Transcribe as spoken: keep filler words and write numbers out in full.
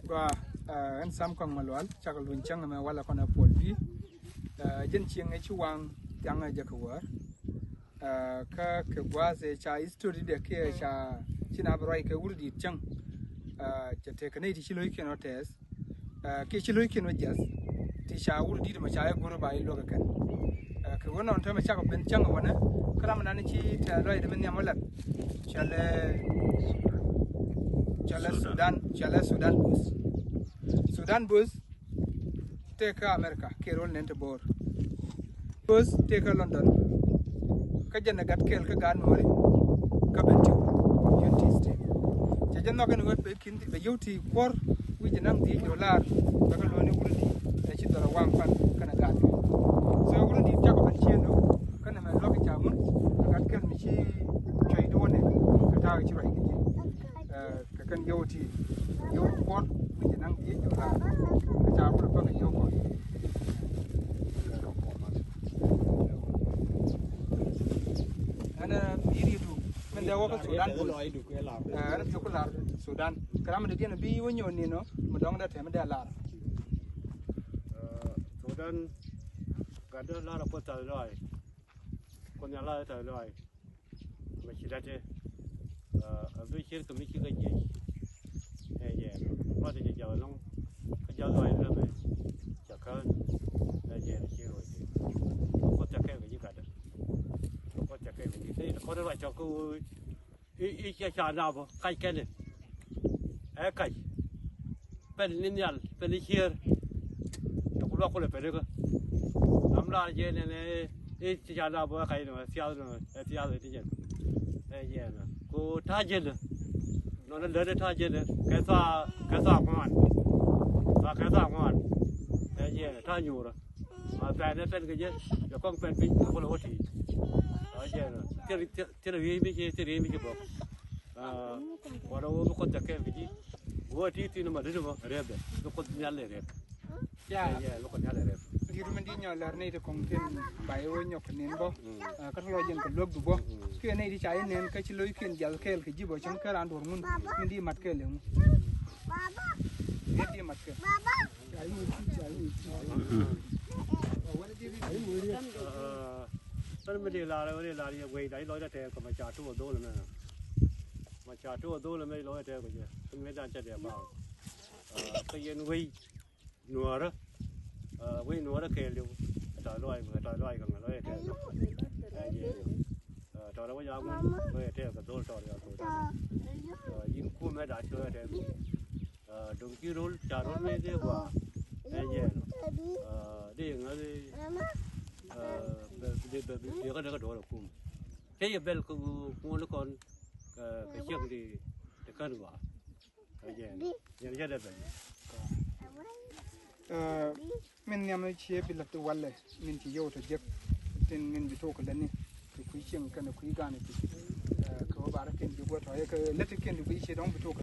Gua, eh, ɛn Sam Kɔŋ Malual, cakɛ luny cäŋ ɛmɛ walɛ kɔn ɛ puɔl bi. Eh, jɛn cieŋ ɛ ci waŋ thiaŋ ɛ jɛ kɛ wäär. Eh, kä kɛ gua̱a̱th ɛ ca history dɛ kiɛ ca ci na bi ruac kɛ wur di̱i̱t cäŋ. Eh, cɛ tekɛ nɛy ti ci lo̱ckiɛn ɔ tɛɛth. Eh, kiɛ ci lo̱ckiɛn ɔ jiath. Ti ca wur di̱i̱t mɔ ca ɛ go̱r ba i̱ luäk ɛ kɛn. Eh, kɛ ɣöö nɔn täämɛ cakɔ ben cäŋ ɛ wänɛ. Kä ram nan ci tɛ̈th lɔcdɛ mi nhiam ɔ lat. Cɔalɛ, cɔalɛ Sudan, cɔalɛ Sudan Bus. Sudan Bus tëëkä America kiɛ rol nɛn te bo̱o̱r. Bus tëëkä London. Kä jɛn ɛ gat kɛl kä gaat Nuɔ̱ɔ̱ri kä ben tiw United States. Cɛ jɛ nhɔk ɛn ɣöö bɛ ki̱n bɛ yio̱w ti kuɔ̱r wi̱c jɛ naŋ dhieec dolar bɛ kɛ lo̱ni wur di̱i̱t ɛ ci dhɔr ɛ waŋ pan kɛnɛ gaat. So wur di̱i̱t cakɔ ben ciëëŋdu kä nɛmɛ luäk ca ŋun ɛ gat kɛl mi ci cuɛy duɔ̱ɔ̱nɛ kɛ ta̱a̱ ci ruac kɛ ji̱. Eh, kɛ kɛn yio̱w ti yio̱w kuɔt mi jɛ naŋ dhieec dolar. Kɛ ca wur bä kɛ yio̱w kɔn. Ɛn, eh, mi ritu min dee wä kä Sudan Bus. Eh, ɛn bi ku lar Sudan kɛ ram mi dee diɛn bi wä nyɔk ni nɔ mi dɔŋ dee tɛm dee lar. Eh, Sudan gat dee lar a kuoth tɛth lɔaac. Kuoth Nhial lar tɛth lɔaac. Mɛ ci lɛt ɛ, a bi cier kɛ mi ci kɛ jiɛc. Ɛ jɛ ruat jɛ jal ɛlɔ̱ŋ kä jal lɔc lɛ mɛ. Cɛ kään ɛ jɛ ci ruɔc ti. Kuoth cɛ kɛɛl kɛ ji̱ gatdä. Kuoth cɛ kɛɛl kɛ ji̱ kɛ kɔn ruac cɔk kä ɣöö i̱, i̱ cɛ ca nap ɔ kac kɛn ɛ. Ɛ kac. Pɛn ni nhial, pɛn ni cier. Ɛ ku luak kulɛ pɛn ikä. Ram lar jɛ nɛn ɛ, i̱ cɛ ca nap ɔ ɛ kac nɔ, ɛ thiath nɔ, ɛ thiath ɛ ti jɛn. Ɛ jɛn ɛ. Ku ta̱a̱ jɛn ɛ. Nɔnɛ lät ɛ ta̱a̱ jɛn ɛ. Kɛ thaa, kɛ thaa ŋuan. Thaa kɛ thaa ŋuan. Ɛ jɛn ɛ ta̱a̱ nyuurä. Ma pɛn ɛ pɛn kɛ jɛ, jɛ kɔŋ pɛn piny, kɛ kulɛ wä ti̱i̱. Ɛ jɛn ɛ. Thil, thil, thil riey mi ci, thil riey mi ci bɔk. Ah, kuɔn a wä bi Kuoth cɛ kɛɛl kɛ ji̱. Wä ti thin ma duni mɔ rɛpdɛ bi Kuoth Nhial lɛ rɛp. Ya. Ɛ, yɛ, bi Kuoth Nhial lɛ rɛp. Di̱t min di̱t nyɔ lɛr nɛy ti kɔŋ tin ba i̱ wä nyɔk kɛ nin bä. Mm. Ah, kä ti lɔ jɛn kɛ luäk du bä. Mm. Kiɛ nɛy ti ca i̱ nin kä ci lo̱ckiɛn jiath kɛɛl kɛ ji̱ bä cäŋ kä raan duɔ̱r ŋun. Min di̱t mat kɛɛl ɛ ŋu. Di̱t di̱t mat kɛɛl. Pɛn mi di lar, mi di lar yɛ guey, da i̱ lɔcdä tɛɛr kɛ ma ca tuɔɔk dhol mɛ. Ma ca tuɔɔk dhol mɛ i̱ lɔcdä tɛɛr kɛ jɛ. Pɛn mi dan cɛ dee baŋ. Kä yɛn wec nuɔɔrä. Wec nuɔɔrä kɛɛl yɛ. Tɔ̱ lɔc, tɔ̱ lɔc kɛ ŋa lɔcdä tɛɛr. Tɔ̱ rɛ wec a ŋun lɔcdä tɛɛr kɛ dhol tɔ̱ rɛ a thok. Yin kumɛ da ci lɔcdä tɛɛr. Duŋ ci rol, ca rol mi dee gɔaa. Ɛ jɛn. Dee ŋa̱th, bɛ, bɛ, bɛ, bɛ, bɛ kä dee kä do̱r ɛ kum. Cä yɛ bɛl kä ŋuɔ̱n kɔn, kɛ, kɛ ciɛk di, di kän gɔaa. Ɛ jɛn. Jɛn cä dee bɛl. Min nhiam ni cie bi lät ti walɛ min ci yio̱w tɔ jek tin min bi tok kɛ lätni kɛ kui̱ cieŋ kɛnɛ kui̱ ga̱a̱n ti. Kɛ wä ba rɔ ken bi guɔ tɔ yɛ kɛ lät ti ken bi gui̱ cie dɔ̱ŋ bi tok kɛ.